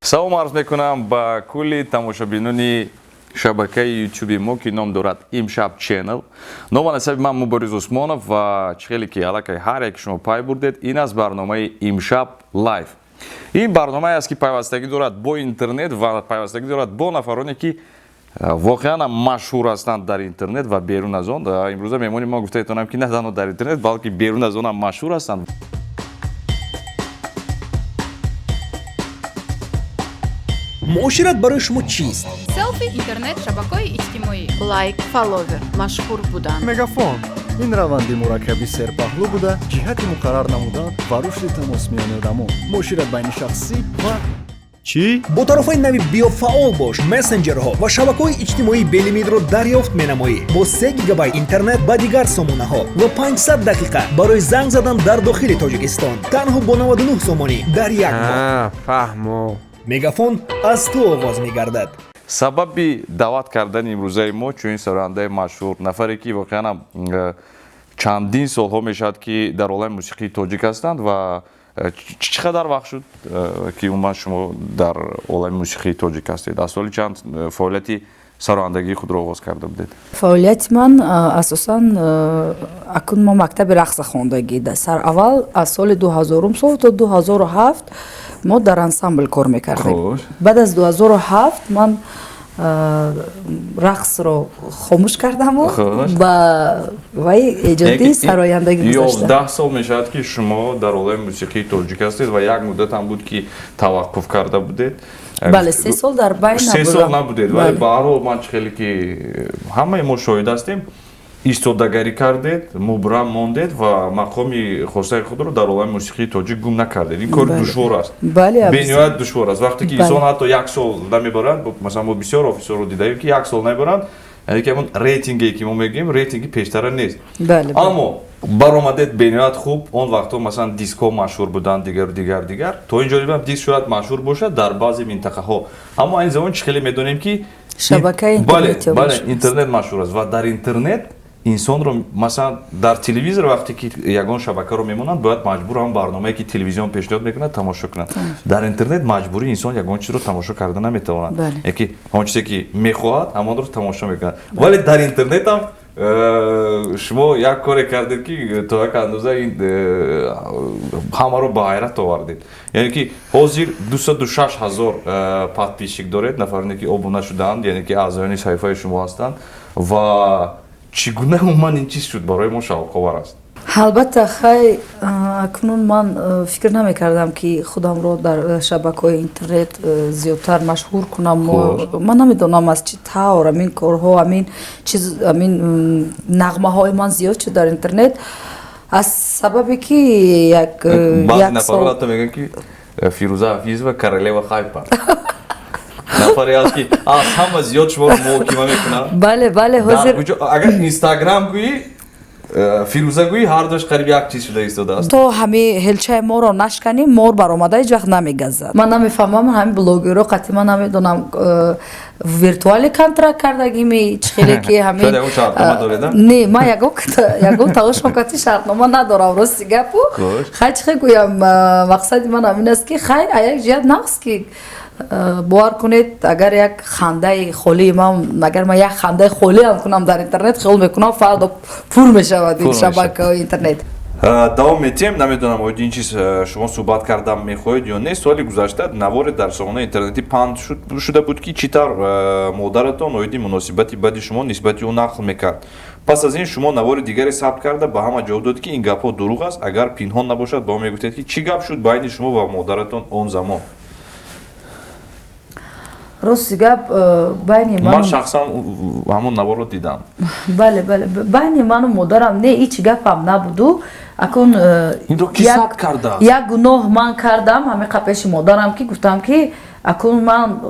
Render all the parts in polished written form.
Салом арз мекунам ба кулли тамошобинони шабакаи ютуби мо, ки ном дорад Имшаб Channel. Ному насаби ман Мубориз Усмонов ва чӣ хеле ки аллакай ҳар яки шумо пай бурдед, ин аст барномаи Имшаб Live. Ин барномае аст, ки пайвастагӣ дорад бо интернет ва пайвастагӣ дорад бо нафароне, ки воқеан ҳам машҳур ҳастанд дар интернет ва берун аз он. Имрӯза меҳмони мо, гуфта метавонам, ки на танҳо дар интернет, балки берун аз он ҳам машҳур ҳастанд. Муошират барои шумо чист? Селфи, интернет, шабакаҳои иҷтимоӣ. Лайк, фолловер, машҳур будан. Мегафон ин раванди мураккаби серпаҳлӯ буда, ҷиҳати муқаррар намудан ва рушди тамос миёни одамон, муошират байни шахсӣ ва Чӣ? Бо тарофаи нави «Биё фаъол бош» мессенҷерҳо ва шабакаҳои иҷтимоии белимитро дарёфт менамоӣ бо 3 гигабайт интернет ба дигар сомонаҳо ва 500 дақиқа барои занг задан дар дохили Тоҷикистон танҳо бо 99 сомонӣ дар як моҳ. Фаҳмо. Мегафон аз ту оғоз мегардад. Сабаби даъват кардани имрӯзаи мо чунин сарояндаи машҳур, нафаре, ки воқеан ҳам чандин солҳо мешавад, ки дар олами мусиқии тоҷик ҳастанд, ва чӣ қадар вақт шуд, ки умуман шумо дар олами мусиқии тоҷик ҳастед? Аз соли чанд фаъолияти сарояндагии худро оғоз карда будед? Фаъолияти ман асосан, акун мо мактаби рақса хондагӣ. Сараввал аз соли 2000-ум сол то 2007 мо дар ансамбл кор мекардем. Баъд аз 2007 ман рақсро хомӯш кардаму ба вай эҷоди сарояндагӣ гузаштам. 11 сол мешавад, ки шумо дар олами мусиқии тоҷик ҳастед ва як муддат ҳам буд, ки таваққуф карда будед. Бале, 3 сол дар байн. 3 сол набудед, вале ба ҳар ҳол ман чӣ хеле ки ҳамаи мо шоҳид ҳастем, истодагарӣ кардед, мубрам мондед ва мақоми хосаи худро дар олами мусиқии тоҷик гум накардед. Ин кори душвор аст, бениҳоят душвор аст. Вақте ки инсон ҳатто як сол намебаранд, масалан, мо бисёр офисорро дидаем, ки як сол намебаранд, яъне ки ҳамон рейтинге, ки мо мегӯем, рейтинги пештара нест. Аммо баромадед бениҳоят хуб. Он вақтҳо, масалан, дискҳо машҳур буданд, дигару дигар, дигар. То ин ҷонибам диск шояд машҳур бошад дар баъзе минтақаҳо, аммо айн замон чӣ хеле медонем, ки шабакаи бале, интернет машҳур аст ва дар интернет инсонро, масалан, дар телевизор вақте ки ягон шабакаро мемонанд, бояд маҷбур ҳам барномае, ки телевизион пешниҳод мекунад, тамошо кунад. Дар интернет маҷбурӣ инсон ягон чизро тамошо карда наметавонад, яки он чизе, ки мехоҳад, ҳамонро тамошо мекунад. Вале дар интернетам шумо як коре кардед, ки то як андоза ин ҳамаро ба ҳайрат овардед. Яъне ки ҳозир 206 000 подписчик доред, нафароне, ки обуна шудаанд, яъне ки аъзоёни саҳифаи шумо ҳастанд. Ва чӣ гуна умуман ин чиз шуд, барои мо шавқовар аст. Албатта, хай, акнун ман фикр намекардам, ки худамро дар шабакаҳои интернет зиёдтар машҳур кунам. Ман намедонам, аз чӣ тавр амин корҳо, амин чиз, амин нағмаҳои ман зиёд шуд дар интернет, аз сабабе ки як Баъзе нафарон ҳатто мегӯянд, ки Фирӯза Ҳафизова королева хайпа, нафаре аст, ки аз ҳама зиёд шуморо муҳокима мекунад. Бале, ҳозир. Агар Инстаграм гӯӣ, Фирӯза гӯӣ, ҳар душ қариб як чиз шуда истодааст. То ҳами ҳелчаи моро нашканем, мор баромада ҳеҷ вақт намегазад. Ман намефаҳмам, ҳамин блогерро қатъи ман намедонам, виртуальный контракт кардагими, чӣ хеле ки ҳамин. Не, ман ягон тавошон қатъи шартнома надорам, рости гапу. Хай, чӣ хел гӯям, мақсади ман ҳамин аст, ки хай, а як ҷиҳат нақс, ки бовар кунед, агар як хандаи холии ман, агар ман як хандаи холиам кунам дар интернет, хиёл мекунам, фардо пур мешавад ин шабакаҳои интернет. Давом метиҳем. Намедонам, оиди ин чиз шумо суҳбат кардан мехоҳед ё не. Соли гузашта наворе дар сомонаи интернетӣ паҳн шуда буд, ки чӣ тавр модаратон оиди муносибати бади шумо нисбати ӯ нақл мекард. Пас аз ин шумо навори дигаре сабт карда, ба ҳама ҷавоб дод, ки ин гапҳо дурӯғ аст. Агар пинҳон набошад, ба мо мегуфтед, ки чӣ гап шуд байни шумо ва модаратон он замон? Рости гап, байни ман шахсан ҳамон наворро дидам. Бале, байни ману модарам не, ҳеҷ гапам набуду. Акун Инро ки сабт кардааст? Як гуноҳ ман кардам ҳамиқа пеши модарам, ки гуфтам, ки акун ман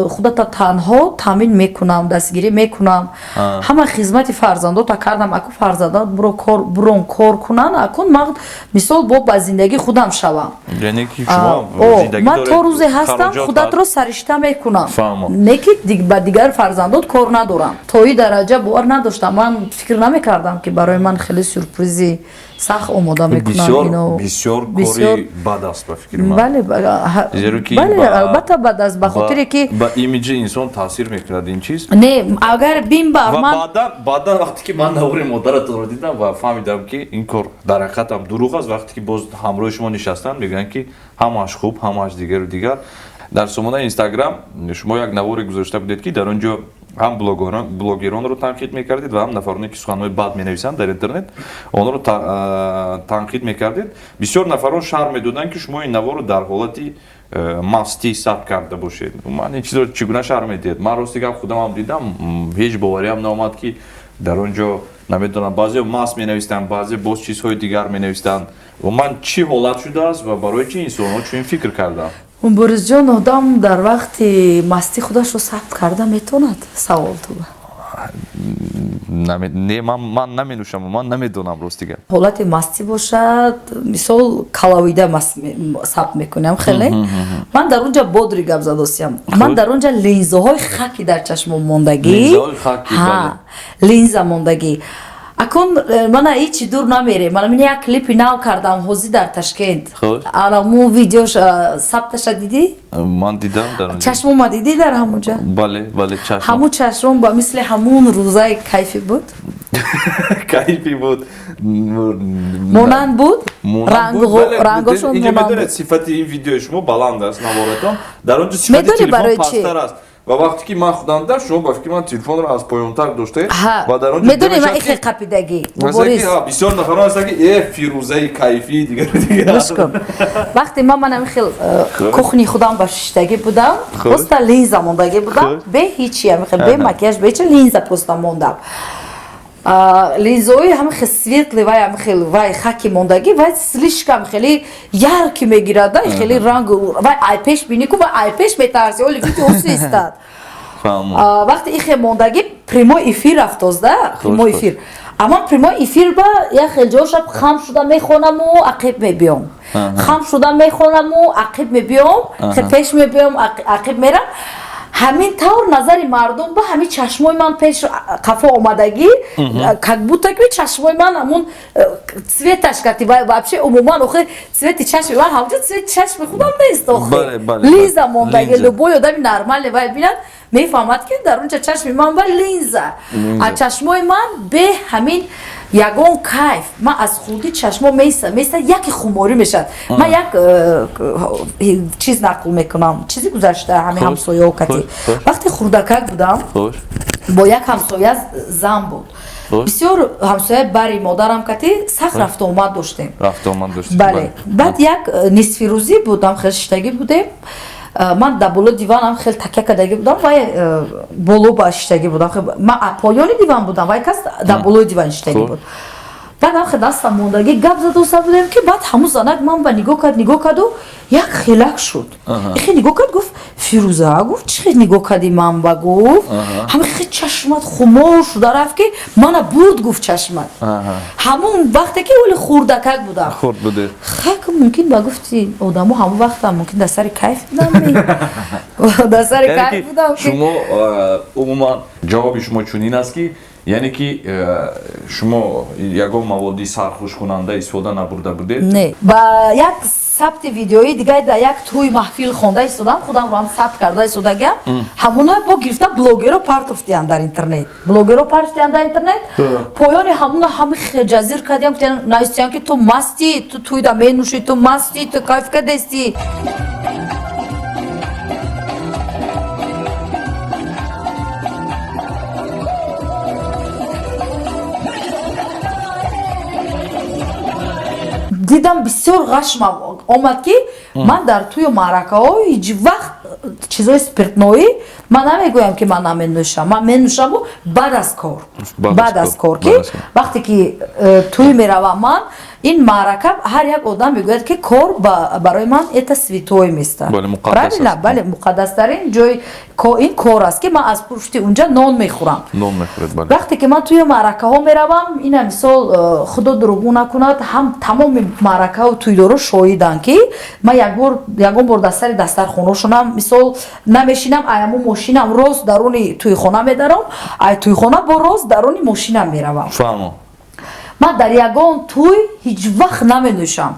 худата танҳо таъмин мекунам, дастгирӣ мекунам, ҳама хизмати фарзандота кардам, акун фарзандот бурон кор кунанд, акун ман мисол бо ба зиндагии худам шавам. Ман то рӯзе ҳастам, худатро саришта мекунам, не ки ба дигар фарзандот кор надорам. То ин дараҷа бовар надоштам. Ман фикр намекардам, ки барои ман хеле сюрпризи. Сахт омода мекунанд ино. Бисёр кори бад аст, ба фикри ман. Бале, бале, албатта бад аст, ба хотире ки ба имиҷи инсон таъсир мекунад ин чиз. Не, агар бин бар ман, баъдан вақте ки ман навори модаратонро дидам ва фаҳмидам, ки ин кор дар ҳақиқатам дурӯғ аст, вақте ки боз ҳамроҳи шумо нишастанд, мегӯянд, ки ҳамааш хуб, ҳамааш дигару дигар. Дар сомонаи Инстаграм шумо як наворе гузошта будед, ки дар он ҷо ҳам блогеронро танқид мекардед ва ҳам нафароне, ки суханҳои бад менависанд дар интернет, онро танқид мекардед. Бисёр нафарон шарҳ медоданд, ки шумо ин наворро дар ҳолати мастӣ сабт карда бошед. Ман ин чизро чӣ гуна шарҳ медиҳед? Ман рости гап худамам дидам, ҳеҷ бовариам наомад, ки дар он ҷо, намедонам, баъзео маст менавистанд, баъзе боз чизҳои дигар менавистанд. Ман чӣ ҳолат шудааст ва барои чӣ инсонҳо чунин фикр карданд? Борисҷон, одам дар вақти мастӣ худашро сабт карда метавонад? Савол туба. Не, ман наменӯшам, ман намедонам, рости гап. Ҳолати мастӣ бошад, мисол, калавида маст сабт мекунем хеле. Ман дар он ҷа бодри гап задосиям. Ман дар он ҷа линзаҳои хаки дар чашмом мондагӣ, линза мондагӣ. Акун мана ҳичи дур намерем, мана мин як клипи нав кардам ҳозир дар Ташкент. Ана му видеош сабташа дидӣ? Ман дидам дар он. Чашмома дидӣ дар ҳамунҷа? Бале, бале, чашм. Ҳамун чашмом ба мисли ҳамун рӯзаи кайфӣ буд? Кайфӣ буд. Монанд буд? Рангошон монанд буд. Сифати ин видеои шумо баланд аст, наворатон. Дар он ҷо сифати телефон пасттар аст. Ва вақте ки ман худам дидам, шумо ба фикри ман телефонро аз поёнтар доштед ва дар он ҷо медонӣ, ман ихе қапидагӣ. Борис, бисёр нафарон ҳастанд, ки э Фирӯзаи кайфӣ, дигар дигар. Гӯш кун, вақте ман ҳамин хел кухни худам ба шиштагӣ будам, просто линза мондагӣ будам, бе ҳичи, ҳамин хел бе макияж, бе ҳичи, линза просто мондам. Линзаҳои ҳамин хел светлый, вай ҳамин хел вай хаки мондагӣ, вай слишком хеле яркий мегирад, хеле ранг, вай айпеш бинӣ ку, вай айпеш метарси, оли видео истад. Вақте ихе мондагӣ прямой эфир рафтозда, прямой эфир. Аммо прямой эфир ба як хел ҷоша хам шуда мехонаму ақиб мебиём, хам шуда мехонаму ақиб мебиём, пеш мебиём, ақиб мерам. Ҳамин тавр назари мардум ба ҳамин чашмои ман пеш қафо омадагӣ, как будто ки чашмои ман ҳамун цветаш кати вообще умуман охи цвети чашми ман ҳамчун цвети чашми худам нест, охи линза мондагӣ. Любой одами нормале вай бинад, мефаҳмад, ки дар онҷа чашми ман ба линза, а чашмои ман бе ҳамин ягон кайф. Ман аз хурдӣ чашмо меса меса, яке хуморӣ мешавад. Ман як чиз нақл мекунам, чизи гузашта, ҳамин ҳамсояо кати. Вақте хурдакак будам, бо як ҳамсоя зан буд, бисёр ҳамсоя бари модарам кати сахт рафтуомад доштем. Бале. Баъд як нисфирӯзӣ будам, хел шиштагӣ будем, ман дар болои диванам хел такя кардагӣ будам, вай боло ба шиштагӣ будам, ман поёни диван будам, вай кас дар болои диван шиштагӣ буд. Баъд ам хел дастам мондагӣ гап задоста будем, ки баъд ҳамун занак ман ба нигоҳ кард, нигоҳ карду як хелак шуд, ихе нигоҳ кард, гуфт: «Фирӯза», гуфт, «чӣ хел нигоҳ кардӣ ман ба?» Гуфт, ҳамин хел чашмат хумор шуда рафт, ки мана бурд, гуфт, чашмат. Ҳамун вақте ки оли хурдакак будам, хак мумкин ба гуфти одамо, ҳамун вақтам мумкин дар сари кайф будам, дар сари кайф будам. Шумо умуман ҷавоби шумо чунин аст, ки яъне ки шумо ягон маводи сархушкунанда истифода набурда будед? Не, ба як сабти видеои дигар дар як тӯи маҳфил хонда истодам, худамро ҳам сабт карда истодагиам. Ҳамоно бо гирифта блогеро партофтиянд дар интернет, блогеро партофтиянд дар интернет. Поёни ҳамуна ҳами ҷазир кардиям, навистиянд, ки ту мастӣ, ту тӯйда менӯшӣ, ту мастӣ, ту кайф кардестӣ. Дидам, бисёр ғашмам омад, ки ман дар тӯю маъракаҳо ҳеҷ вақт чизои спиртноӣ, ман намегӯям, ки ман наменӯшам, ман менӯшаму баъд аз кор, баъд аз кор, ки вақте ки тӯй меравам ман, ин маърака, ҳар як одам мегӯяд, ки кор барои ман это святое место, правильно? Бале, муқаддастарин ҷой ин кор аст, ки ман аз пушти унҷа нон мехӯрам. Вақте ки ман тӯи маъракаҳо меравам, ина мисол, худо дурӯғгӯ накунад, ҳам тамоми маъракаҳо тӯйдоро шоҳиданд, ки ман якбор, ягон бор дар сари дастархонашонам мисол намешинам. Аямо мошинам рост даруни тӯйхона медаром, ай тӯйхона бо рост даруни мошинам меравам. Ман дар ягон тӯй ҳеҷ вақт наменӯшам,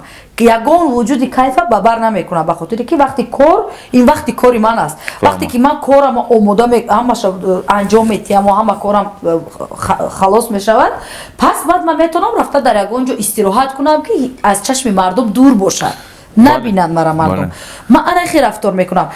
ягон вуҷуди кайфа ба бар намекунам, ба хотире ки вақти кор, ин вақти кори ман аст. Вақте ки ман корам омода, ҳамаша анҷом метиҳам ва ҳама корам халос мешавад, пас баъд ман метавонам рафта дар ягон ҷо истироҳат кунам, ки аз чашми мардум дур бошад, набинанд мара мардум. Ман ана хел рафтор мекунам.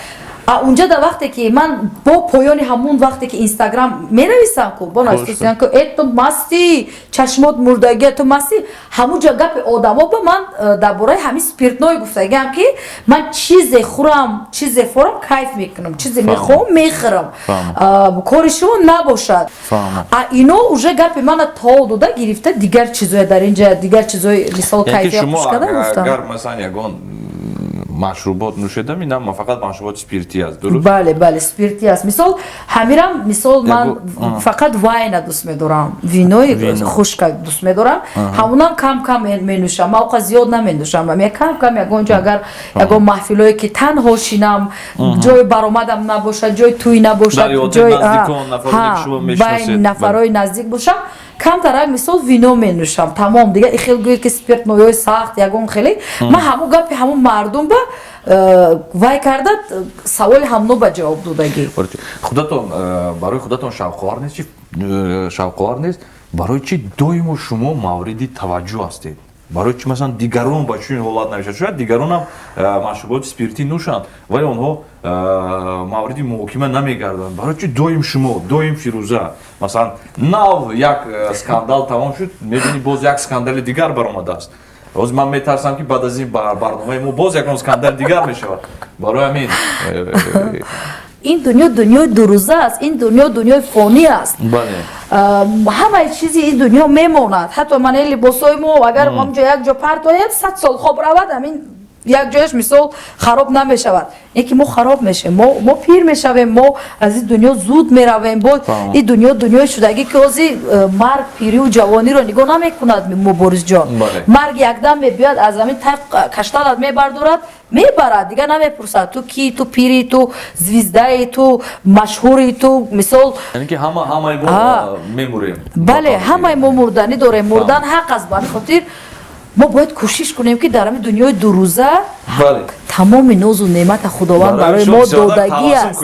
А унҷа да вақте ки ман бо поёни ҳамун вақте ки Инстаграм менависам, ку бо нависам, ку э, ту масти, чашмот мурдагия, ту масти, ҳамунҷа гапи одамо ба ман дар бораи ҳамин спиртной гуфтагиам, ки ман чизе хӯрам, чизе форам, кайф мекунам, чизе мехоҳам, мехӯрам, кори шумо набошад. А ино уже гапи мана то дода гирифта, дигар чизое дар инҷа, дигар чизои, мисол, кайфия пушкада гуфтам. Агар масалан ягон машрубот нӯшедам, ин фақат машруботи спиртӣ аст, дуруст? Бале, бале, спиртӣ аст. Мисол, ҳамирам, мисол, ман фақат вайна дӯст медорам, винои хушка дӯст медорам, ҳамунам кам кам менӯшам, ман оқа зиёд наменӯшам. Кам кам ягон ҷо, агар ягон маҳфилое ки танҳо шинам, ҷои баромадам набошад, ҷои тӯй набошад, байни нафарҳои наздик бошам, камтарак, мисол, вино менӯшам, тамом. Дигар ихел гӯед ки спиртной ҳои сахт ягон хеле, ман ҳамун гапи ҳамун мардум ба вай карда, саволи ҳамно ба ҷавоб додагӣ. Худатон барои худатон шавқовар нест, чи шавқовар нест? Барои чи доимо шумо мавриди таваҷҷӯҳ ҳастед? Барои чи масалан дигарон ба чунин ҳолат намешавад? Шояд дигаронам машруботи спиртӣ нӯшанд, вале онҳо мавриди муҳокима намегарданд. Барои чи доим шумо, доим Фирӯза? Масалан, нав як скандал тамом шуд, мебинӣ, боз як скандали дигар баромадааст. Ҳозир ман метарсам, ки баъд аз ин барномаи мо боз ягон скандали дигар мешавад. Барои ҳамин. Ин дунё дунёи дурӯза аст, ин дунё дунёи фонӣ аст. Ҳамаи чизи ин дунё мемонад. Ҳатто ман ин либосҳои мо агар ҳамҷо як ҷо партоем, 100 сол хоб равад, ҳамин як ҷояш, мисол, хароб намешавад. Ин ки мо хароб мешавем, мо пир мешавем, мо аз ин дунё зуд меравем. Бо ин дунё дунёи шудагӣ, ки ҳозир марг пирию ҷавониро нигоҳ намекунад, Муборизҷон. Марг якдам мебиёд, аз ҳамин тайқ кашталат мебардорад, мебарад, дигар намепурсад: ту ки, ту пири, ту звезда и, ту машҳури, ту, мисол. Яъне ки ҳамаи мо мемурем. Бале, ҳамаи мо мурданӣ дорем, мурдан ҳақ аст. Ба ҳамин хотир мо бояд кӯшиш кунем, ки дар ҳамин дунёи дурӯза тамоми нозу неъмата Худованд барои мо додагӣ аст.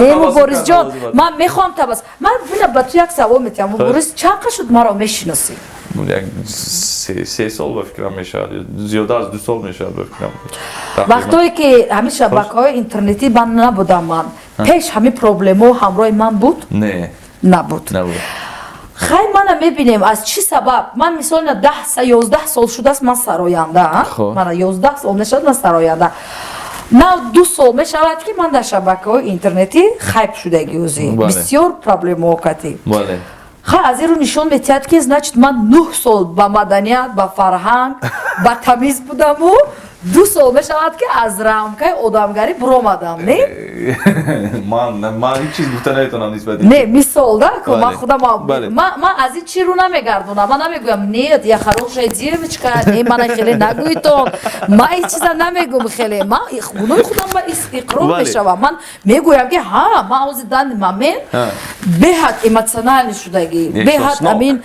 Не, Муборизҷон, ман мехоҳам табас, ман бина, ба ту як савол метиҳам. Мубориз, чанд қа шуд маро мешиносӣ? Як 3 сол ба фикрам мешавад, зиёда аз 2 сол мешавад, ба фикрам. Вақтое ки ҳамин шабакаҳои интернетӣ ман набудам, ман пеш ҳамин проблемао ҳамроҳи ман буд? Не. Набуд. Хай, мана мебинем, аз чӣ сабаб. Ман, мисол, 10, 11 сол шудааст ман сароянда, мана 11 сол мешавад ман сароянда. Нав 2 сол мешавад, ки ман дар шабакаҳои интернетӣ хайп шудагӣ, ӯзи бисёр проблемао катӣ. Хай, аз ин рӯ нишон метиҳад, ки значит ман 9 сол ба маданият, ба фарҳанг, ба тамиз будаму 2 сол мешавад, ки аз рамкаи одамгарӣ буромадам, не? Ман ҳеҷ чиз гуфта наметавонам нисбати. Не, мисол да, ман худам, ман аз ин чӣ рӯ намегардонам. Ман намегӯям: «Нет, я хорошая девочка». Не, мана хеле нагӯитон, ман ин чиза намегӯм хеле. Ман гуноҳи худам ба иқрор мешавам. Ман мегӯям, ки ҳа, ман ҳозир данный момент беҳад эмоциональный шудагӣ, беҳад амин,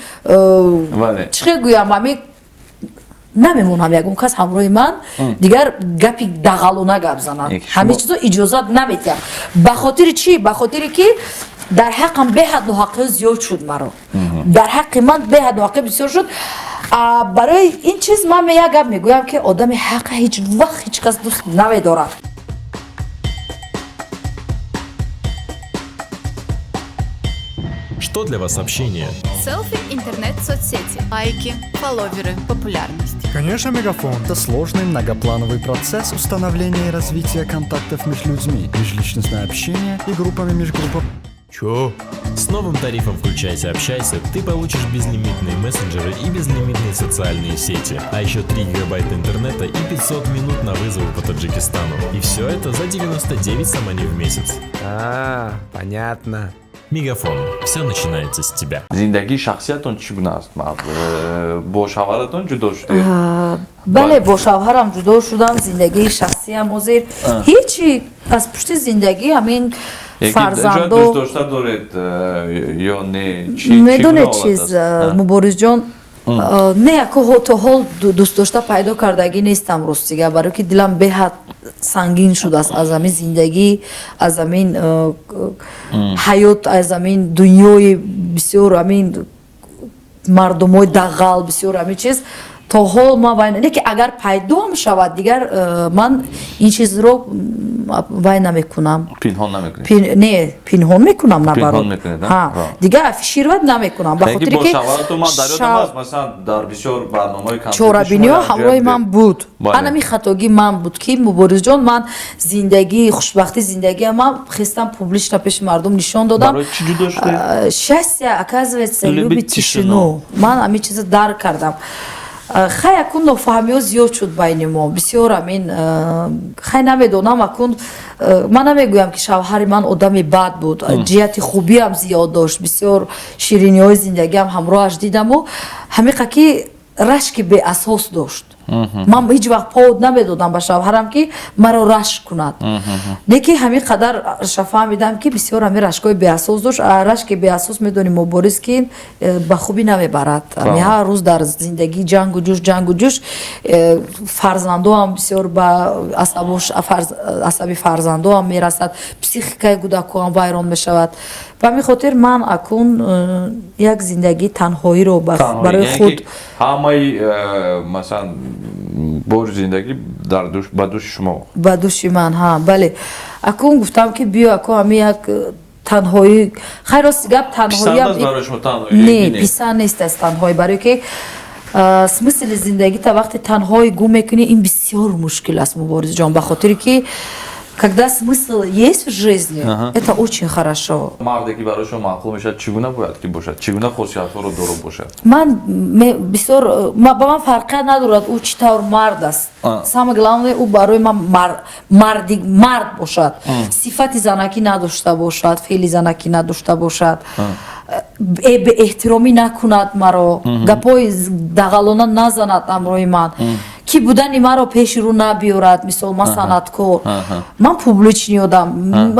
чӣ хел гӯям, амин намемонам ягон кас ҳамроҳи ман дигар гапи дағалона гап занад. Ҳамин чизо иҷозат наметиҳам. Ба хотири чӣ? Ба хотире ки дар ҳаққам беҳад ноҳаққиҳо зиёд шуд. Маро дар ҳаққи ман беҳад ноҳаққи бисёр шуд. Барои ин чиз ман як гап мегӯям, ки одами ҳаққа ҳеҷ вақт ҳеҷ кас дӯст намедорад. Что для вас общение? Селфи, интернет, соцсети. Лайки, фолловеры, популярность. Конечно, Мегафон. Это сложный многоплановый процесс установления и развития контактов между людьми, межличностное общение и группами межгруппов. Чё? С новым тарифом «Включайся, общайся» ты получишь безлимитные мессенджеры и безлимитные социальные сети, а еще 3 гигабайта интернета и 500 минут на вызовы по Таджикистану. И все это за 99 сомони в месяц. А, понятно. Мегафон. Все начинается с тебя. Зиндагии шахсиятон чӣ гуна аст? Бо шавҳаратон ҷудо шудед? Бале, бо шавҳарам ҷудо шудам. Зиндагии шахсиям ҳозир ҳечи, аз пушти зиндагӣ ҳамин. Фарзандо дӯст дошта доред ё не? Медонед, чиз, Муборизҷон, не, яко то ҳол дӯстдошта пайдо кардагӣ нестам, ростига, барое ки дилам беҳад сангин шудааст аз ҳамин зиндагӣ, аз ҳамин ҳаёт, аз ҳамин дунёи бисёр, ҳамин мардумои дағал, бисёр ҳамин чиз. То ҳол ман вай не, ки агар пайдоам шавад, дигар ман ин чизро вай намекунам. Пинҳон намекунед? Не, пинҳон мекунам, наоборот, дигар афишировать намекунам, ба хотире ки Масалан, дар бисёр барномаҳои Чорабиниҳо ҳамроҳи ман буд. Анами хатогӣ ман буд, ки, Муборизҷон, ман зиндагии хушбахти зиндагиам ман хестам, публично пеши мардум нишон додам. Счастье, оказывается, любит тишину. Ман ҳамин чиза дарк кардам. Хай, акун нофаҳмиҳо зиёд шуд байни мо, бисёр ҳамин. Хай, намедонам, акун ман намегӯям, ки шавҳари ман одами бад буд. Ҷиҳати хубиам зиёд дошт, бисёр шириниҳои зиндагиам ҳамроҳаш дидаму ҳамиқа ки рашки беасос дошт. Ман ҳеҷ вақт повод намедодам ба шавҳарам, ки маро рашк кунад, не ки ҳамин қадар фаҳмидам, ки бисёр ҳамин рашкҳои беасос дошт. Рашки беасос, медонӣ, Мубориз, ки ба хубӣ намебарад. Ҳар рӯз дар зиндагӣ ҷангу ҷӯш, ҷангу ҷӯш, фарзандоам бисёр ба асаби фарзандоам мерасад, психикаи кӯдакоам вайрон мешавад. Ба ҳамин хотир ман акун як зиндагии танҳоиро барои худ. Ҳамаи масалан бори зиндагӣ ба дӯши шумо. Ба дӯши ман, ҳа, бале. Акун гуфтам, ки биё, акун ҳамин як танҳоӣ. Хай, рости гап, танҳоиам не, писанд нест аз танҳоӣ, барое ки смысл и зиндагита вақте танҳоӣ гум мекунӣ, ин бисёр мушкил аст, Муборизҷон, ба хотире ки когда смысл есть в жизни, это очень хорошо. Марде, ки барои шумо маъқул мешавад, чӣ гуна бояд ки бошад, чӣ гуна хосиятҳоро доро бошад? Ман бисёр, ба ман фарқият надорад, ӯ чӣ тавр мард аст. Самое главное, ӯ барои ман марди мард бошад, сифати занакӣ надошта бошад, феъли занакӣ надошта бошад, беэҳтиромӣ накунад маро, гапҳои дағалона назанад ҳамроҳи ман, ки будани маро пеши рӯ набиёрад. Мисол, ман санъаткор, ман публичный одам,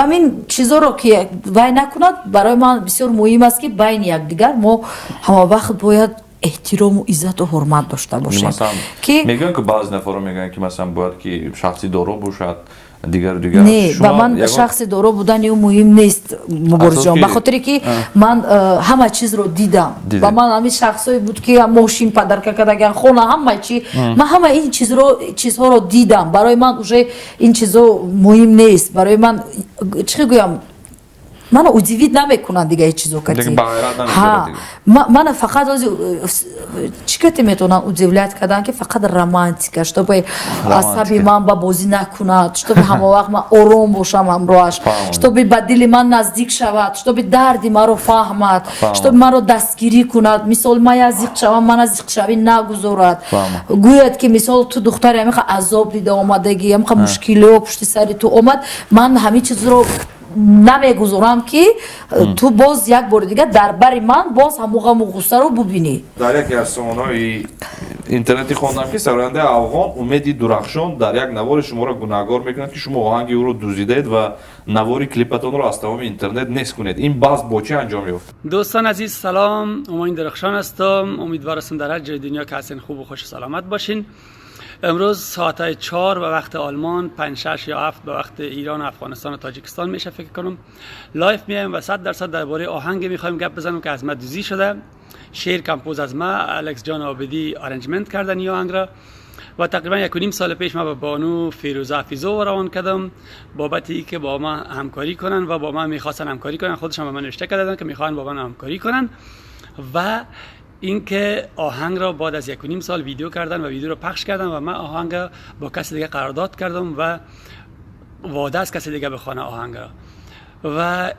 ҳамин чизоро ки вай накунад. Барои ман бисёр муҳим аст, ки байни якдигар мо ҳама вақт бояд эҳтирому иззату ҳурмат дошта бошем. Ки мегӯянд, ки баъзе нафарро мегӯянд, ки масалан бояд ки шахси доро бошад, дигару дигар. Не, ба ман шахси доро будани ӯ муҳим нест, Муборизҷон, ба хотире ки ман ҳама чизро дидам. Ба ман ҳамин шахсое буд, ки мошин подарка кардаган, хона, ҳама чи, ман ҳама ин чизҳоро дидам. Барои ман уже ин чизо муҳим нест. Барои ман, чӣ гӯям, мана удивить намекунанд дига ҳеҷ чизо кати. Мана фақат ози чӣ кати метавонанд удивлять кардан, ки фақат романтика, чтобы асаби ман ба бозӣ накунад, чтобы ҳама вақт ман ором бошам ҳамроҳаш, чтобы ба дили ман наздик шавад, чтобы дарди маро фаҳмад, чтобы маро дастгирӣ кунад. Мисол, ман як зиқ шавам, мана зиқшавӣ нагузорад, гӯяд, ки мисол, ту духтари ҳамиқа азоб дида омадагӣ, ҳамиқа мушкилиҳо пушти сари ту омад, ман ҳамин чизро намегузорам, ки ту боз як бори дигар дар бари ман боз ҳамон ғаму ғуссаро бубинӣ. Дар яке аз сомонаҳои интернетӣ хондам, ки сарояндаи афғон Умеди Дурахшон дар як навори шуморо гунаҳгор мекунад, ки шумо оҳанги ӯро дуздидаед ва навори клипатонро аз тамоми интернет нест кунед. Ин баҳс бо чӣ анҷом ёфт? Дӯстон азиз, салом. Умед Дурахшон ҳастам. Умедвор ҳастам, дар ҳар ҷои дунё که هستین خوب و خوش و سلامت باشین. امروز ساعت 4 به وقت آلمان، 5، 6 یا 7 به وقت ایران، افغانستان و تاجیکستان میشه فکر کنم، live میایم و 100% درباره آهنگ میخوایم گپ بزنیم که از ما دزدی شده. شعر compose از ما، الکس جان عابدی arrangement کردن این آهنگ را و تقریبا 1.5 سال پیش ما به بانو فیروزه حفیظو روان کردم بابت ای که با ما همکاری کنن و با ما میخواستن همکاری کنن. خودشان به من نوشته کردن که میخوان با من همکاری کنن و اینکه آهنگ را بعد از 1.5 سال ویدیو کردن و ویدیو رو پخش کردن و من آهنگ با کسی دیگه قرارداد کردم و وعده از کسی دیگه بخوانه آهنگ را و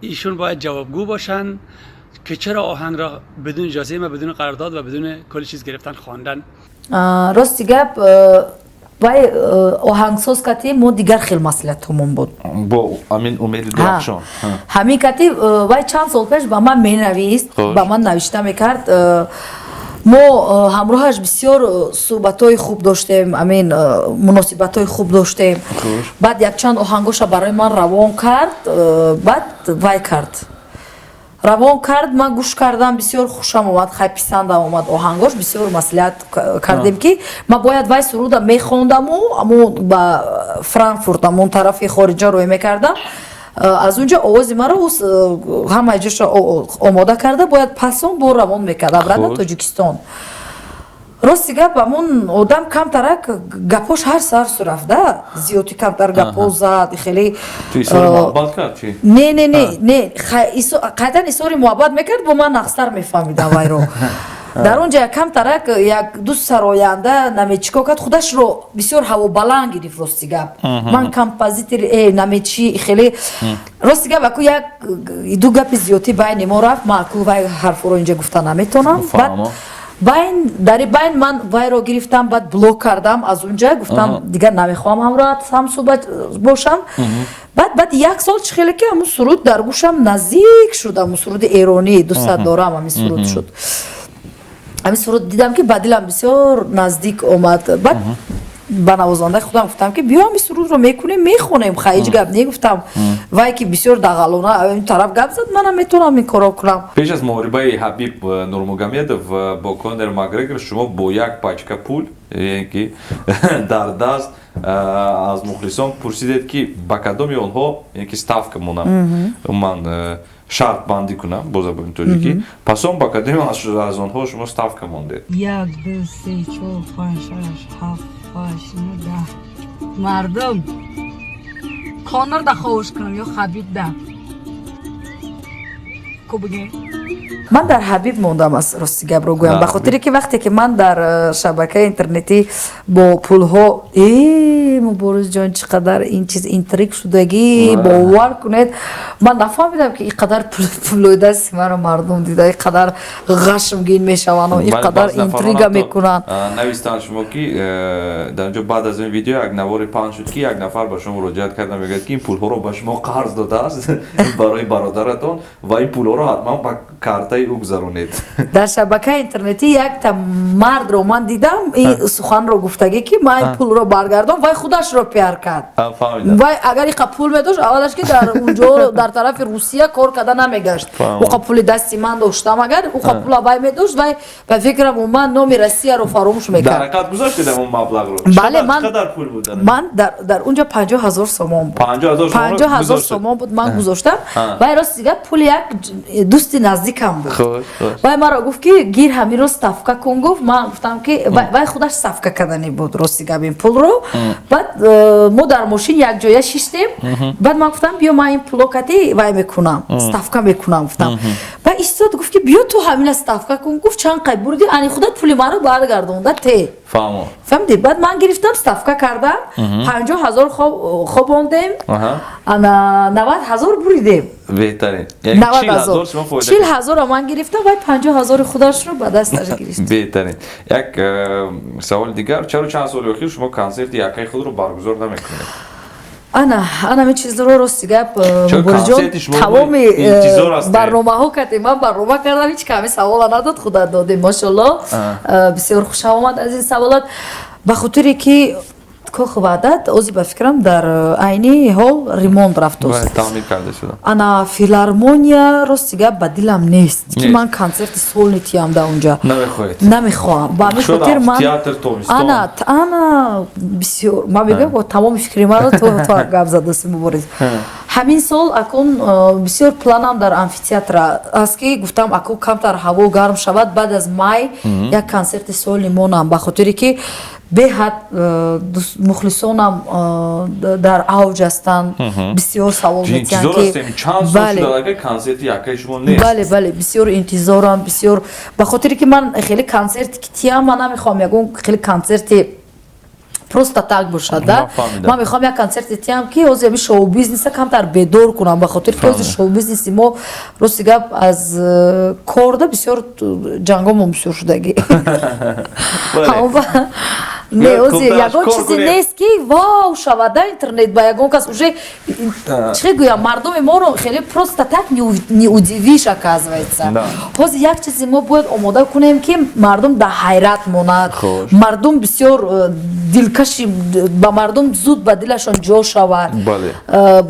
ایشون باید جوابگو باشن که چرا آهنگ را بدون اجازه ما، بدون قرارداد و بدون کلی چیز گرفتن، خواندن. Рости гап, вай оҳангсоз кати мо дигар хел маслиҳатҳомон буд. Бо амин Умеди Дурахшон. Ҳамин кати вай чанд сол пеш ба ман менавист, ба ман навишта мекард. Мо ҳамроҳаш бисёр суҳбатҳои хуб доштем, амин, муносибатҳои хуб доштем. Баъд якчанд оҳангоша барои ман равон кард, баъд вай кард, равон кард, ман гӯш кардам, бисёр хушам омад, хай, писандам омад оҳангош. Бисёр маслиҳат кардем, ки ман бояд вай суруда мехондаму амун ба Франкфурт, амун тарафи хориҷа рӯй мекардам. Аз унҷо овози маро ҳамаи ҷоша омода карда, бояд пасон бо равон мекард обратно Тоҷикистон. Рости гап, ҳамун одам камтарак гапош ҳар сар сурафт да, зиёдӣ камтар гапо зад хеле. Не, не, не, не, қайдан изҳори муҳаббат мекард, бо ман нақстар мефаҳмидам вайро. Дар он ҷа камтарак як ду сароянда намечико кард, худашро бисёр ҳавобаланд гирифт. Рости гап, ман композитор намечи хеле. Рости гап, аку як ду гапи зиёдӣ байни мо рафт, ман аку вай ҳарфоро инҷа гуфта наметонам. Байн дари байн ман вайро гирифтам, баъд блок кардам аз унҷа, гуфтам, дигар намехоҳам ҳамроҳат ҳамсӯҳбат бошам. Баъд як сол чӣ хеле ки ҳамун суруд дар гӯшам наздик шуд, ҳамун суруди эронӣ «Дӯстат дорам», ҳамин суруд шуд. Ҳамин суруд дидам, ки ба дилам бисёр наздик омад. Баъд ба навозандаи худам гуфтам, ки биё, ҳамин сурудро мекунем, мехонем, хай, ҳеҷ гап не, гуфтам. Вай ки бисёр дағалона ин тараф гап зад, манам метавонам ин корро кунам. Пеш аз муҳорибаи Ҳабиб Нурмугамедов бо Конор Макгрегор шумо бо як пачка пул ки дар даст аз мухлисон пурсидед, ки ба кадоми онҳо ки ставка монам, ман шартбандӣ кунам бо забони тоҷикӣ. Пас он ба кадоми аз онҳо шумо ставка мондед? Як, ду, се, чор, панҷ, шаш, ҳафт, ҳашт, нӯ, 10. Мардум, Конор да ховуш кунам ё Хабиб да ку бигем? Ман дар Ҳабиб мондам, аз рости гапро гӯям, ба хотире ки вақте ки ман дар шабакаи интернетӣ бо пулҳо, э, Муборизҷон, чӣ қадар ин чиз интриг шудагӣ, бовар кунед, ман нафаҳмидам, ки ин қадар пулои дасти маро мардум дида, ин қадар ғашмгин мешаванд, ин қадар интрига мекунанд. Навистанд шумо, ки дар инҷо баъд аз ин видео як навори паҳн шуд, ки як нафар ба шумо муроҷиат карда, мегӯяд, ки ин пулҳоро ба шумо қарз додааст барои бародаратон ва ин пулҳоро ҳатман ба картаи ӯ гузаронед. Дар шабакаи интернетӣ якта мардро ман дидам, ин суханро гуфтагӣ, ки ман ин пулро баргардон. Вай худашро пиар кард. Вай агар иқа пул медошт, аввалаш ки дар унҷо, дар тарафи Русия кор карда намегашт. Уқа пули дасти ман доштам, агар уқа пула вай медошт, вай, ба фикрам, умуман номи Россияро фаромӯш мекард. Дар ҳақиқат гузоштед он маблағро? Бале, ман қадар пул буд? Ман дар унҷо 50 000 сомон буд. 50 000 сомон буд, ман гузоштам. Вай, рости гап, пули як дӯсти наздикам буд. Вай маро гуфт, ки гир, ҳаминро ставка кун, гуфт. Ман гуфтам, ки вай худаш ставка кардани буд, рости гап, ин пулро. Баъд мо дар мошин якҷоя шиштем. Баъд ман гуфтам, биё, ман ин пуло кати вай мекунам, ставка мекунам, гуфтам. Баъд истод, гуфт, ки биё, ту ҳамина ставка кун, гуфт, чанд қай бурди, ани худат пули маро баргардонда те. Фаҳмидӣ? Баъд ман гирифтам, ставка кардам, 50 000 хобондем, ана 90 000 буридем. Беҳтарин. 40 000-ро ман гирифтам, вай 50 000-и худашро ба дасташ гирифт. Беҳтарин. Як саволи дигар: чаро чанд соли охир шумо консерти якаи худро баргузор намекунед? Ана ҳамин чизро, рости гап, Мубориҷон, тамоми барномаҳо кардем, ман барнома кардам, ҳеҷ ками савола надод, худат додем, мошалло, бисёр хушам омад аз ин саволот. Ба хотире ки Кохи Ваҳдат ози, ба фикрам, дар айни ҳол ремонт рафтост. Таъмир карда шуда. Ана филармония, рости гап, ба дилам нест, ки ман консерти сольный тиям да унҷа. Намехоҳед? Намехоҳам. Ба ҳамин хотир ман театр тобистон. Ана бисёр ман мегӯям, тамоми фикри маро то гап задаси, Мубориз. Ҳамин сол акун бисёр планам дар амфитеатр аст, ки гуфтам, акун камтар ҳаво гарм шавад, баъд аз май як консерти сольный монам, ба хотире ки беҳад мухлисонам дар авҷ ҳастанд, бисёр савол метиҳанд ки чанд сол шуда, консерти якаи шумо нест. Бале, бале, бисёр интизорам, бисёр, ба хотире ки ман хеле консерти ки тиям, ман намехоҳам ягон хеле консерти просто так бошад да. Ман мехоҳам як консерти тиям, ки ҳозир ҳами шоу бизнеса камтар бедор кунам, ба хотири ки ҳозир шоу бизнеси мо, рости гап, аз корда бисёр ҷангомо бисёр шудагӣ. Не, ози ягон чизе нест ки вау шавад да интернет ба ягон кас уже чӣ гӯям, мардуми моро хеле просто так не удивишь, оказывается. Ҳозир як чизе мо бояд омода кунем, ки мардум дар ҳайрат монад, мардум бисёр дилкаши, ба мардум зуд ба дилашон ҷо шавад.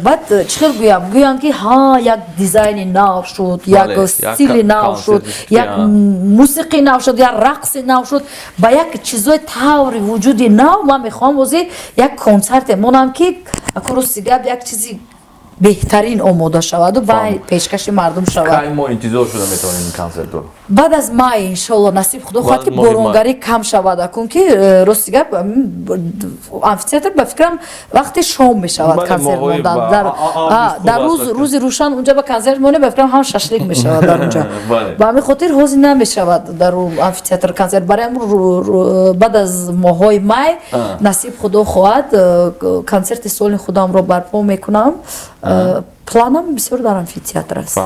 Баъд чӣ хел гӯям, гӯянд ки ҳа, як дизайни нав шуд, як стили нав шуд, як мусиқи нав шуд, як рақси нав шуд, ба як чизои таври вуҷуди нав. Ман мехоҳам ҳозир як консерте монам, ки аку, рости гап, як чизи беҳтарин омода шаваду ба пешкаши мардум шавад. Кай мо интизор шуда метавонем ин консертро? Баъд аз май, иншолло, насиб худо хоҳад, ки боронгарӣ кам шавад. Акун ки э, рости гап, амфитеатр, ба фикрам, вақти шом мешавад консерт мондан. Дар рӯзи рӯшан унҷа ба консерт монем, ба фикрам, ҳам шашлик мешавад дар унҷа. Ба ҳамин хотир ҳозир намешавад дар амфитеатр консерт. Барои баъд аз моҳҳои май, насиб худо хоҳад, консерти соли худамро барпо мекунам. Планам бисёр дар амфитеатр аст.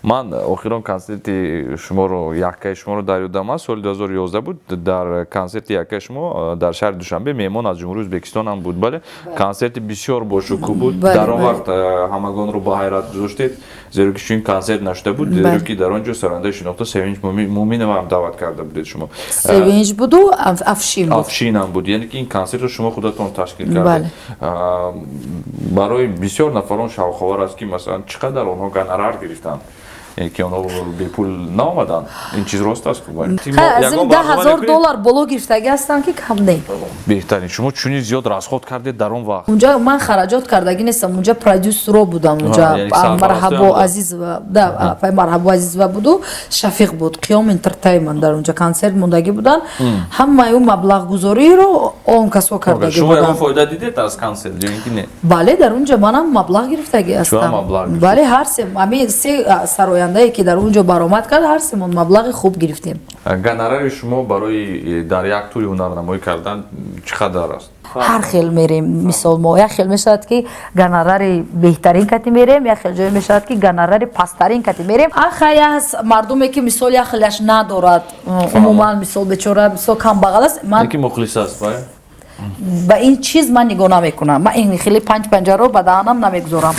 Ман охирон консерти шуморо, яккаи шуморо дар ёдам аст, соли 2011 буд. Дар консерти яккаи шумо дар шаҳри Душанбе меҳмон аз Ҷумҳурии Ӯзбекистон ҳам буд. Бале, консерти бисёр бошукӯҳ буд. Дар он вақт ҳамагонро ба ҳайрат гузоштед, зеро ки чунин консерт нашуда буд, зеро ки дар он ҷо сарояндаи шинохта Севинҷ Муминова ҳам даъват карда будед шумо. Севинҷ буду Афшин буд. Афшин ҳам буд. Яъне ки ин консертро шумо худатон ташкил кардед. Барои бисёр нафарон шавқовар аст, ки масалан чӣ қадар онҳо гонорар гирифтанд, ки онҳо бепул наомаданд. Ин чиз рост аст? 10 000 доллар боло гирифтагӣ ҳастанд, ки кам не. Беҳтарин. Шумо чунин зиёд расход кардед дар он вақт? Унҷа ман хараҷот кардагӣ нестам, унҷа продюсеро будам. Унҷа Марҳабо Азизова, да, Марҳабо Азизова буду Шафиқ буд, Қиём Entertainment. Дар унҷа консерт мондагӣ буданд. Ҳамаи ӯ маблағгузориро он касо кардагӣ. Шумо ягон фоида дидед аз консерт ё ин ки не? Бале, дар унҷа манам маблағ гирифтагӣ ҳастам. Бале, ҳар се, ҳамин се сарояндае, ки дар он ҷо баромад кард, ҳар семон маблағи хуб гирифтем. Гонорари шумо барои дар як тӯри ҳунарнамоӣ кардан чӣ қадар аст? Ҳар хел мерем. Мисол, мо як хел мешавад, ки гонорари беҳтарин кати мерем, як хел ҷое мешавад, ки гонорари пасттарин кати мерем. Ахай аст мардуме, ки мисол як хелаш надорад умуман, мисол, бечора, мисол, камбағал аст. Ман мухлис аст. Ба ин чиз ман нигоҳ намекунам. Ман ин хеле панҷ панҷаро ба даҳанам намегузорам.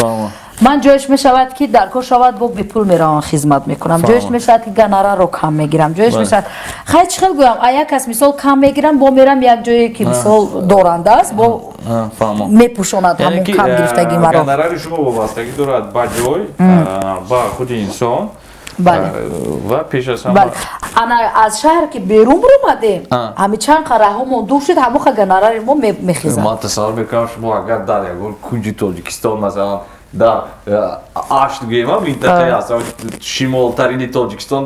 Ман ҷояш мешавад, ки дар кор шавад, бо бепул меравам, хизмат мекунам. Ҷояш мешавад, ки гонорарро кам мегирам. Ҷояш мешавад, хай, чӣ хел гӯям, а як кас мисол кам мегирам, бо мерам як ҷое, ки мисол доранда аст, бо мепӯшонад ҳамон кам гирифтагии маро. Гонорари шумо вобастагӣ дорад ба ҷой, ба худи инсон ва пеш аз ҳама Ана аз шаҳр ки берун омадем, ҳами чанд қараҳомон дур шуд, ҳамоха гонорари мо мехезад. Ман тасаввур мекунам, шумо агар дар ягон кунҷи Тоҷикистон, масалан дар Ашт гӯем, минтақаи ҳастам шимолтарини Тоҷикистон,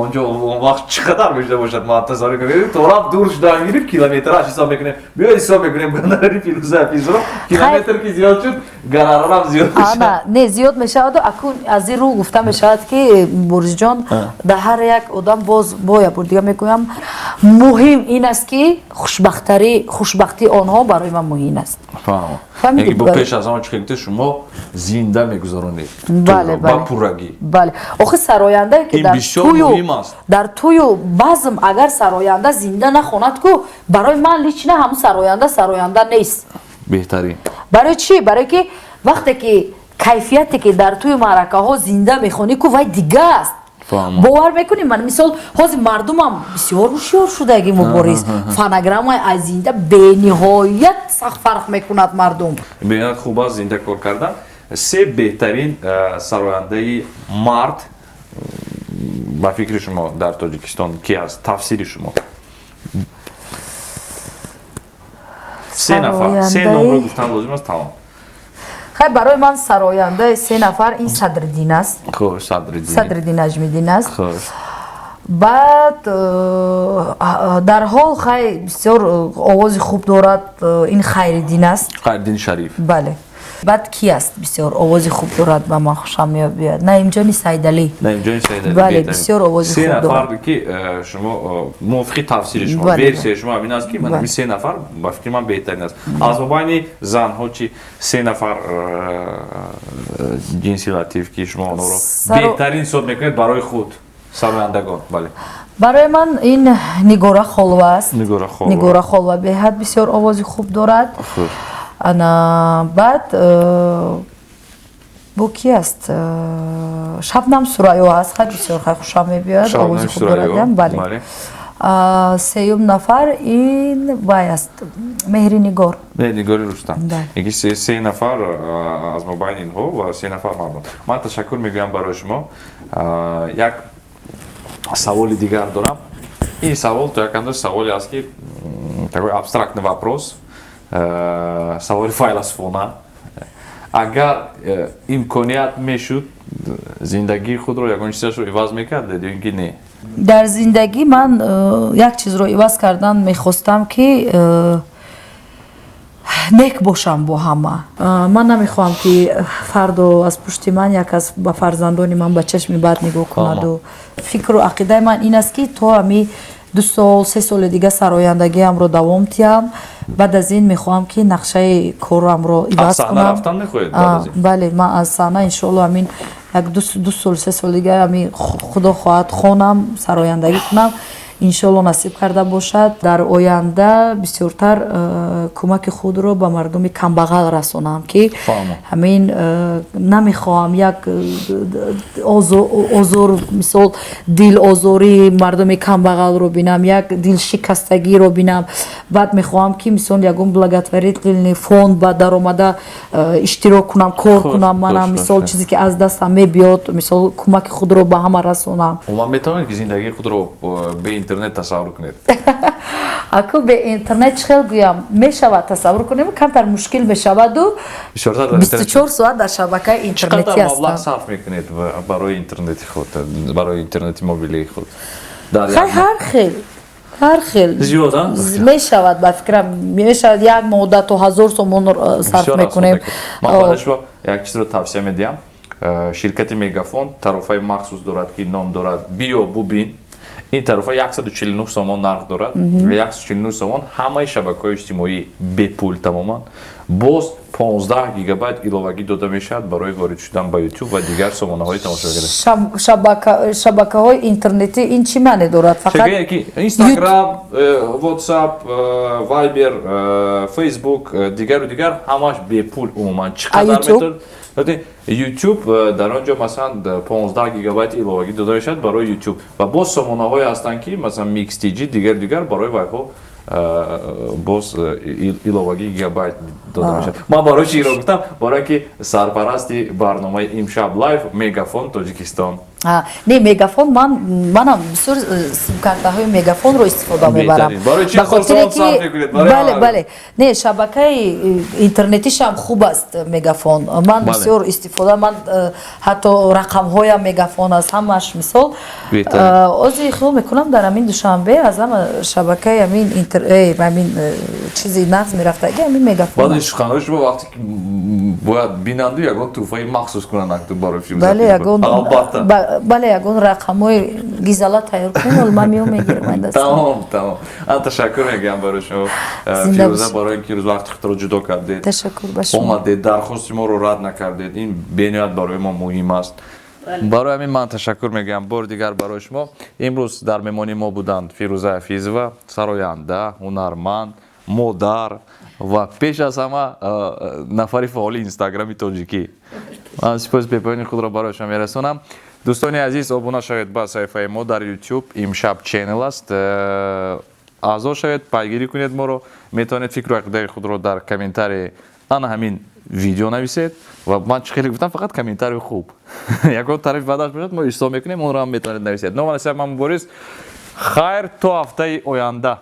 онҷо он вақт чӣ қадар мешуда бошад? Ман тасаввур мекунам, торафт дур шудан гирифт, километраш ҳисоб мекунем. Биё, ҳисоб мекунем гонорари Фирӯза Ҳафизро. Километр ки зиёд шуд, гонорарам зиёд мешавад. Не, зиёд мешаваду акун аз ин рӯ гуфта мешавад, ки Борисҷон, дар ҳар як одам, боз бо як бор дига мегӯям, муҳим ин аст, ки хушбахтарӣ, хушбахтии онҳо барои ман муҳим аст. Бо пеш аз ҳама чӣ гуфте, шумо зинда мегузаронед. Бале. Ба пуррагӣ. Бале, охи сарояндае ки дар тую, дар тую базм агар сароянда зинда нахонад ку, барои ман лично ҳамун сароянда сароянда нест. Беҳтарин. Барои чӣ? Барое ки вақте ки кайфияте ки дар тӯи маъракаҳо зинда мехонӣ ку, вай дига аст. Бовар мекунӣ, ман мисол ҳозир мардумам бисёр ҳушёр шудаги, мубориз. Фонограммаи аз зинда бениҳоят сахт фарқ мекунад мардум. Бениҳоят хуб аст зинда кор кардан. Се беҳтарин сарояндаи мард ба фикри шумо дар Тоҷикистон ки аст? Тафсири шумо, се нафар, се номро гуфтан лозим аст, тамом. Хай, барои ман сарояндаи се нафар ин Садриддин аст. Хуб, Садриддин. Садриддин Наҷмиддин аст. Баъд дар ҳол, хай, бисёр овози хуб дорад, ин Хайриддин аст. Хайриддин Шариф. Бале. Баъд ки аст, бисёр овози хуб дорад, ба ман хушам меояд? Наимҷони Сайдалӣ. Наимҷони Сайдалӣ. Бале, бисёр овози се хуб дорад. Нафар ки шумо мувофиқи тафсири шумо, версияи шумо ҳамин аст, ки ман се нафар ба фикри ман беҳтарин аст. Аз мобайни занҳо чи, се нафар ҷинси латиф, ки шумо онҳоро беҳтарин ҳисоб мекунед барои худ, сарояндагон, бале. Барои ман ин Нигора Холова аст. Нигора Холова. Нигора Холова беҳад бисёр овози хуб дорад. Ана баъд бо ки аст? Шабнам Сурайё аст, хай бисёр хай хушам мебиёяд, овози хуб дорад. Бале. Сеюм нафар ин вай аст, Меҳринигор. Меҳринигори Рустам. Яки се нафар аз мобайни инҳо ва се нафар мардон. Ман ташаккур мегӯям барои шумо. Як саволи дигар дорам. Ин савол то як андоза саволе аст, ки такой абстрактный вопрос, саволи файласуфона. Агар имконият мешуд, зиндагии худро ягон чизашро иваз мекардед ё ин ки не? Дар зиндагӣ ман як чизро иваз кардан мехостам, ки нек бошам бо ҳама. Ман намехоҳам, ки фардо аз пушти ман як аз ба фарзандони ман ба чашми бад нигоҳ кунаду фикру ақидаи ман ин аст, ки то ҳами 2 сол, 3 соли дига сарояндагиамро давом диҳам. Баъд аз ин мехоҳам, ки нақшаи корамро иваз кунам. Бале, ман аз саҳна, иншоалло, ҳамин як 2 сол, 3 сол дига, ҳами худо хоҳад, хонам, сарояндагӣ кунам, иншоалло, насиб карда бошад. Дар оянда бисёртар кӯмаки худро ба мардуми камбағал расонам, ки ҳамин намехоҳам як озор, мисол, дилозории мардуми камбағалро бинам, як дилшикастагиро бинам. Баъд мехоҳам, ки мисол, ягон благотворительный фонд ба даромада иштирок кунам, кор кунам. Манам, мисол, чизе ки аз дастам мебиёд, мисол, кӯмаки худро ба ҳама расонам. Умуман, метавонед, ки зиндагии худро бе интернет тасаввур кунед? Аку, бе интернет чӣ хел гӯям, мешавад тасаввур кунем, камтар мушкил мешаваду 24 соат дар шабакаи интернетӣ ҳастам. Маблағ сарф мекунед барои интернети худ, барои интернети мобилии худ? Хай, ҳар хел, ҳар хел. Зиёд? Мешавад, ба фикрам, мешавад, як моҳда то 1000 сомон сарф мекунем. Ман барои шумо як чизро тавсия медиҳам. Ширкати Мегафон тарофаи махсус дорад, ки ном дорад «Биё бубин». Ин тарофа 149 сомон нарх дорад. 149 сомон ҳамаи шабакаҳои иҷтимоӣ бепул тамоман, боз 15 гигабайт иловагӣ дода мешавад барои ворид шудан ба Ютуб ва дигар сомонаҳои тамошогарӣ. Шабакаҳои интернетӣ ин чӣ маъне дорад? Фақат Инстаграм, Ватсап, Вайбер, Фейсбук, дигару дигар, ҳамаш бепул. Умуман, чӣ қадар метавонед. Ютуб, дар он ҷо, масалан, 15 гигабайт иловагӣ дода мешавад барои Ютуб ва боз сомонаҳое ҳастанд, ки масалан Микс TG, дигар дигар, барои вайҳо боз иловагӣ гигабайт дода мешавад. Ман барои чи инро гуфтам? Барое ки сарпарасти барномаи «Имшаб лайв» Мегафон Тоҷикистон. Не, Мегафон, ман манам бисёр симкартаҳои Мегафонро истифода мебарам. Бале, бале, не, шабакаи интернетишам хуб аст Мегафон. Ман бисёр истифода, ман ҳатто рақамҳоям Мегафон аст, ҳамаш. Мисол, озир хиёл мекунам, дар ҳамин Душанбе аз ҳама шабакаи ҳамин ҳамин чизи нағз мерафтаги ҳамин Мегафон. Баъди суханҳои шумо, вақте ки бояд бинанду ягон тӯҳфаи махсус кунанд барои филм. Бале, ягон, бале, ягон рақамҳои гизала тайёр кунем, ҳол ман меом, мегирам. Тамом, тамом. Ан ташаккур мегӯям барои шумо, Фирӯза, барои ин ки рӯз вақти худро ҷудо кардед. Ташаккур ба шумо. Омадед, дархости моро рад накардед. Ин бениҳоят барои мо муҳим аст. Барои ҳамин ман ташаккур мегӯям бори дигар барои шумо. Имрӯз дар меҳмонии мо буданд Фирӯза Ҳафизова, сароянда, ҳунарманд, модар ва пеш аз ҳама нафари фаъоли Инстаграми тоҷикӣ. Ман сипоси бепоёни худро барои шумо мерасонам. Дӯстони азиз, обуна шавед ба саҳифаи мо дар Ютуб, «Имшаб Ченнел» аст. Аъзо шавед, пайгирӣ кунед моро. Метавонед фикру ақидаи худро дар комментарии ана ҳамин видео нависед ва ман чӣ хеле гуфтам, фақат комментарии хуб. Ягон тарафи бадаш бошад, мо ислоҳ мекунем, онро ҳам метавонед нависед. Ном насиб, ман Мубориз. Хайр, то ҳафтаи оянда.